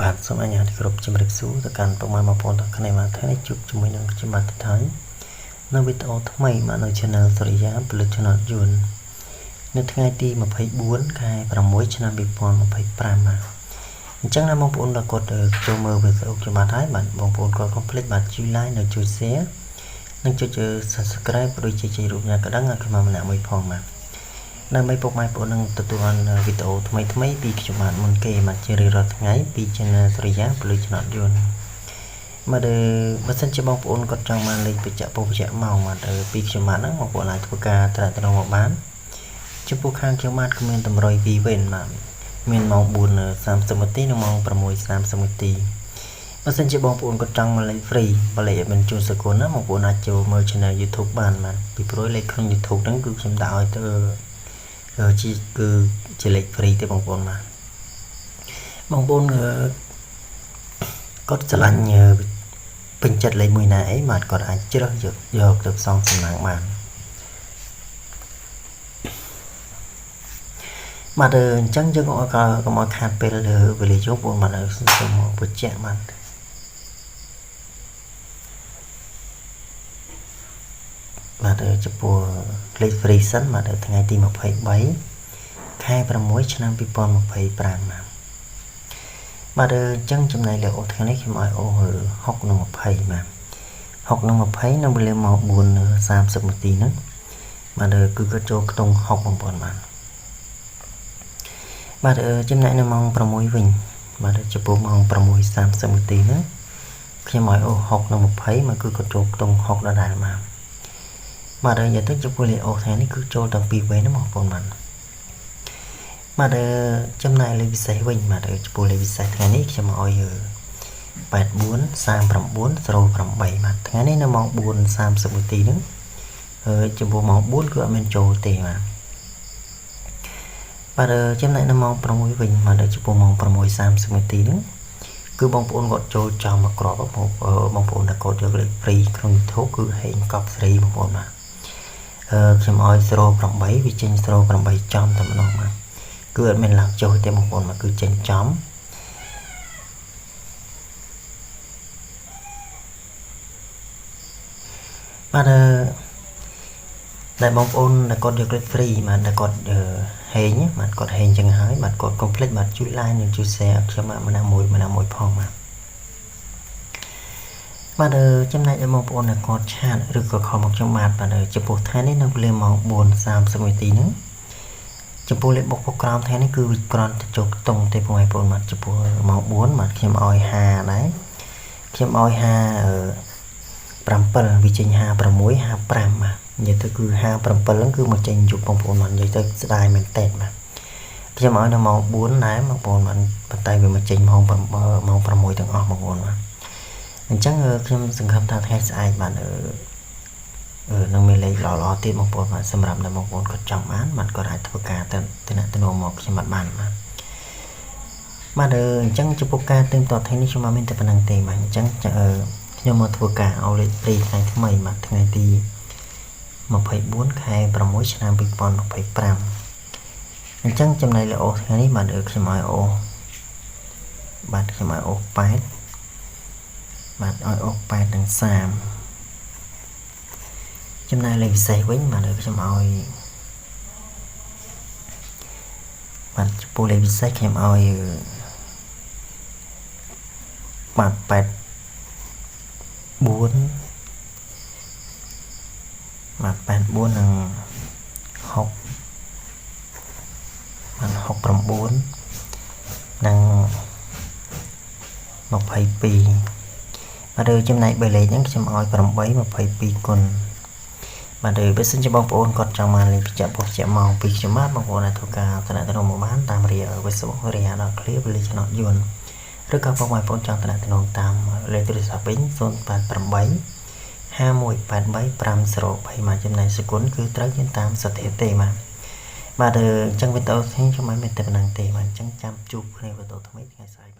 បាទសូមអនុញ្ញាតគ្រប់ជម្រាបសួរទៅកាន់ពុកម៉ែបងប្អូនទាំងគ្នាបាទថ្ងៃនេះជួបជាមួយនឹងខ្ញុំបាទទៀតហើយនៅវីដេអូថ្មីបាទនៅ Channel សូរិយាផលិត Channel យួននៅថ្ងៃទី24ខែ6ឆ្នាំ2025បាទអញ្ចឹងណាបងប្អូនដល់គាត់ចូលមើលវីដេអូខ្ញុំបាទហើយបាទបងប្អូនក៏កុំភ្លេចបាទជួយ like និងជួយ share និងចុច Subscribe ក៏ដូចជាចុចរូបញ៉ាកណ្ដឹងឲ្យខ្ញុំម្នាក់មួយផងបាទដើម្បីពុកម៉ែបងប្អូននឹងទទួលបានវីដេអូថ្មីថ្មីពីខ្ញុំបាទមុនគេបាទជារៀងរាល់ថ្ងៃពី Channel សូរិយាពលិឆ្នោតយួនបាទបើសិនជាបងប្អូនគាត់ចង់បានលេខបញ្ជាក់ពុះបញ្ជាក់ម៉ោងបាទពីខ្ញុំបាទហ្នឹងបងប្អូនអាចធ្វើការត្រាក់ត្រងមកបានចំពោះខាងខ្ញុំបាទគឺមានតម្រុយពីរវេនបាទមានម៉ោង4:30នាទីនិងម៉ោង6:30នាទីបើសិនជាបងប្អូនគាត់ចង់មកលេខ free បើលេខឲ្យមិនជូនសកលណាបងប្អូនអាចចូលមើល channel YouTube បានបាទពីព្រោះលេខក្នុង YouTube ហ្នឹងគឺខ្ញុំដាក់ឲ្យទៅជាគឺជាលេខ free ទេបងប្អូនបាទបងប្អូនគាត់ស្រឡាញ់ពេញចិត្តលេខមួយណាអីបាទគាត់អាចជ្រើសយកយកទៅផ្សងសំណាងបានបាទអញ្ចឹងយើងក៏កុំឲ្យខាតពេលវេលាយូរបងបាទសូមបញ្ជាក់បាទបាទចំពោះលេខ free សិនបាទថ្ងៃទី23ខែ6ឆ្នាំ2025បាទបាទអញ្ចឹងចំណែកលេខអូថ្ងៃនេះខ្ញុំឲ្យអូ6និង20បាទ6និង20នៅវេលាម៉ោង4:30នាទីហ្នឹងបាទគឺគាត់ចូលខ្ទង់6បងប្អូនបាទបាទចំណែកនៅម៉ោង6វិញបាទចំពោះម៉ោង6:30នាទីហ្នឹងខ្ញុំឲ្យអូ6និង20មកគឺគាត់ចូលខ្ទង់6ដដែលបាទបាទនិយាយទៅចំពោះលេខអូថ្ងៃនេះគឺចូលទាំងពីរវេនហ្នឹងបងប្អូនបាទបាទចំណែកលេខពិសេសវិញបាទចំពោះលេខពិសេសថ្ងៃនេះខ្ញុំឲ្យ84 39 08បាទថ្ងៃនេះនៅម៉ោង4:30នាទីហ្នឹងចំពោះម៉ោង4គឺអត់មានចូលទេបាទបាទចំណែកនៅម៉ោង6វិញបាទចំពោះម៉ោង6:30នាទីហ្នឹងគឺបងប្អូនគាត់ចូលចំមកក្របបងប្អូនដែលគាត់យកលេខ free ក្នុង YouTube គឺហេងកប់សេរីបងប្អូនបាទខ្ញុំឲ្យ08វាចេញ08ចំតែម្ដងបាទគឺអត់មានឡើងចុះទេបងប្អូនបាទគឺចេញចំបាទដែលបងប្អូនដែលគាត់យកលេខ free បាទដែលគាត់ហេងបាទគាត់ហេងចឹងហើយបាទគាត់កុំភ្លេចបាទជួយ like និងជួយ share ខ្ញុំបាទម្នាក់មួយម្នាក់មួយផងបាទបាទចំណែកដល់បងប្អូនដែលគាត់ឆាតឬក៏ខលមកខ្ញុំបាទបាទចំពោះថ្ងៃនេះនៅវេលាម៉ោង4:30នាទីហ្នឹងចំពោះលេខបុកពុកក្រោមថ្ងៃនេះគឺវាគ្រាន់តែចូលខ្ទង់ទេបងប្អូនបាទចំពោះម៉ោង4បាទខ្ញុំឲ្យ5ដែរខ្ញុំឲ្យ5 7វាចេញ56 55បាទនិយាយទៅគឺ57ហ្នឹងគឺមកចេញយប់បងប្អូនបាទនិយាយទៅស្ដាយមែនតើបាទខ្ញុំឲ្យនៅម៉ោង4ដែរបងប្អូនបាទប៉ុន្តែវាមកចេញម៉ោង7ម៉ោង6ទាំងអស់បងប្អូនបាទអញ្ចឹងខ្ញុំសង្ឃឹមថាថ្ងៃស្អែកបាទនឹងមានលេខល្អៗទៀតបងប្អូនបាទសម្រាប់ដែលបងប្អូនគាត់ចង់បានបាទគាត់អាចធ្វើការទៅតំណមកខ្ញុំបាទបានបាទបាទអញ្ចឹងចំពោះការទិញតថ្ងៃនេះខ្ញុំអត់មានតែប៉ុណ្្នឹងទេបាទអញ្ចឹងខ្ញុំមកធ្វើការឲ្យលេខព្រីថ្ងៃថ្មីបាទថ្ងៃទី24ខែ6ឆ្នាំ2025អញ្ចឹងចំណែកលេខអូថ្ងៃនេះបាទខ្ញុំឲ្យអូបាទខ្ញុំឲ្យអូ8បាទឲ្យអូ8និង30ចំណែកលេខពិសេសវិញបាទខ្ញុំឲ្យបាទចំពោះលេខពិសេសខ្ញុំឲ្យបាទ84បាទ84និង6បាទ69និង22បាទចំណែកបីលេខហ្នឹងខ្ញុំឲ្យ8 22គុណបាទបើសិនជាបងប្អូនគាត់ចង់បានលេខបញ្ជាក់ប៉ុស្តិ៍ជាម៉ោងពីខ្ញុំបាទបងប្អូនអាចធ្វើការតំណមកបានតាមរា Facebook រាដល់ clear វេលាឆ្នោតយួនឬក៏បងប្អូនចង់តំណតាមលេខទូរស័ព្ទវិញ088 5183 503មកចំណែកសគុណគឺត្រូវយើងតាមសទ្ធាទេបាទបាទអញ្ចឹងវីដេអូនេះខ្ញុំមិនមានតែប៉ុណ្្នឹងទេបាទអញ្ចឹងចាំជួបគ្នាវីដេអូថ្មីថ្ងៃស្អែក